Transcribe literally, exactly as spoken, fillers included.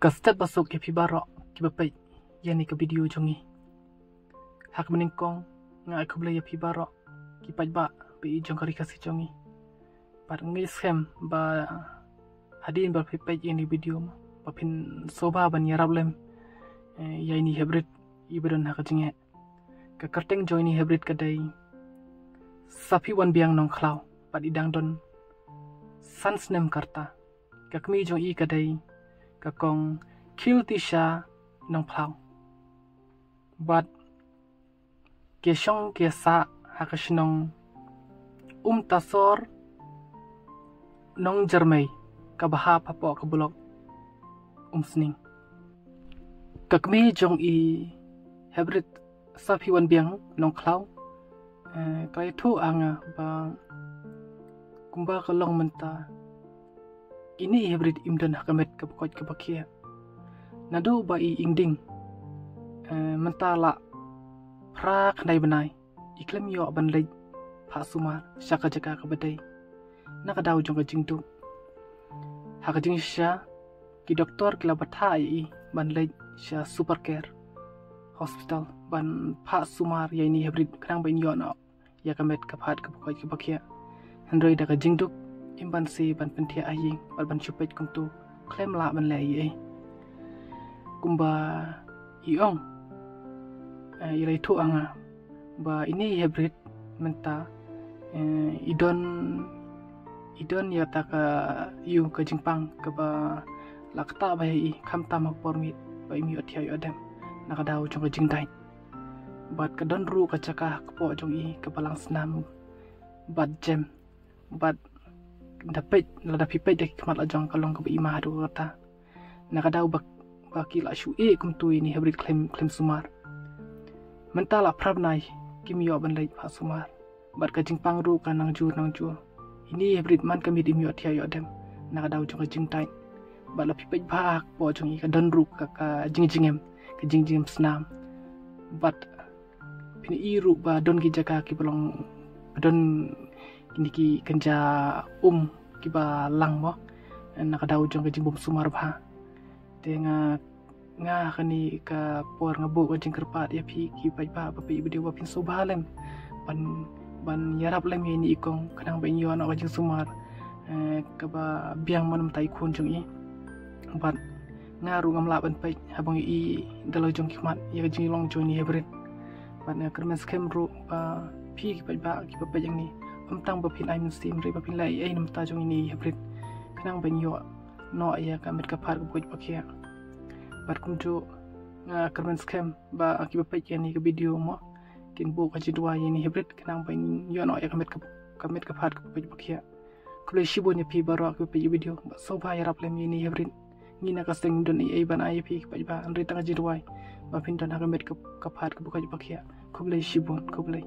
Ka step ba suk ïa phi baroh kiba peit ïa kane ka video jong ngi. Ha kaba nyngkong nga ai khublei ïa phi baroh ki paidbah ba ïeit jong ka ri Khasi jong ngi. Bad nga ngeit skhem ba hadien ba phi peit ïa kane ka video ba phin sngewbha ban ïarap lem, eh, ïa ine i hep rit iba don ha ka jingeh. Ka kyrteng jong ine i hep rit ka dei Saphiwanbiang Nongkhlaw bad i dang don san snem ka rta. Ka kmie jong i ka dei ka kong Khiltisha Nongkhlaw. Bad ki shong ki sah ha ka shnong Umtasor Nongjyrmei kaba hap hapoh ka block Umsning. Ka kmie jong i hep rit Saphiwanbiang Nongkhlaw, eh, ka ïathuh ha nga ba kumba ka long mynta, ine i hep rit im don ha ka met kaba koit kaba khiah. Naduh ba i ïing ding, eh, mynta la phra khyndai bnai i khlem ïoh ban leit phah sumar sha ka jaka kaba dei na ka daw jong ka jingduk. Ha ka jingshisha ki doktor ki la batai ïa i ban leit sha Super Care Hospital ban phah sumar ïa ine i hep rit khnang ba in ïoh noh ïa ka met ka phad kaba koit kaba khiah. Hynrei da ka jingduk im banse ban pynthiah ha ïing bad ban shu peit kumto khlem lah ban leh ei ei. Kumba i ong, eh, i la ïathuh ha nga ba ine i hep rit mynta, eh, i don, i don ïa kata ka, ïa ka jingpang kaba la ktah bha ïa i khamtam ha ka por miet ba im ïoh thiah ïoh dem na ka daw jong ka jingdait. Bad ka don ruh ka jaka ha kpoh jong i kaba lang snam bad jem. Bad da peit, lada phi peit da ki khmat la jong ka long kaba ima haduh katta. Na ka daw ba, ba ki la shu ïeh kumto ïa ine i hep rit khlem, khlem sumar. Mynta la phra bnai kim ïoh ban leit phah sumar. Bad ka jingpang ruh ka nang jur nang jur. Ine i hep rit man ka miet im ïoh thiah ïoh dem na ka daw jong ka jingdait. Bad la phi peit bha ha kpoh jong i ka don ruh ka, ka jingjingem, ka jingjingem snam. Bad phin i ruh ba don ki jaka kiba long, ba don kine ki kynja um kiba lang mo na ka daw jong ka jingbym sumar bha. Te nga, nga ha kane ka por nga buh ka jingkyrpad ïa phi ki paidbah ba phi video ba phin sngewbha lem ban, ban ïarap lem ïa ine i kong khnang ba in ïoh noh ka jingsumar, eh, kaba biang man mynta i khun jong i. Bad nga ruh ngam lah ban peit haba nga i da la jong ki khmat ïa ka jinglong jong ine i hep rit. Bad nga kyrmen skhem ruh ba phi ki paidbah kiba peit ïa kane, ym tang ba phin ai mynsiem hynrei ba phin leh ei ei na bynta jong ine i hep rit khnang ba in ïoh noh ïa ka met ka phad kaba koit ba khiah. Bad kumjuh nga kyrmen skhem ba kiba peit ïa kane ka video mo kin buh ka jingduwai ïa ine i hep rit khnang ba in ïoh noh ïa ka met ka, ka met ka phad kaba koit ba khiah. Khublei shibun ïa phi baroh kiba peit ïa video, ba sngewbha ïarap lem ïa ine i hep rit. Ngi na ka seng don ei ei ban ai ïa phi ki paidbah, hynrei tang ka jingduwai ba phin don ha ka met ka, ka phad kaba koit ba khiah. Khublei shibun, khublei.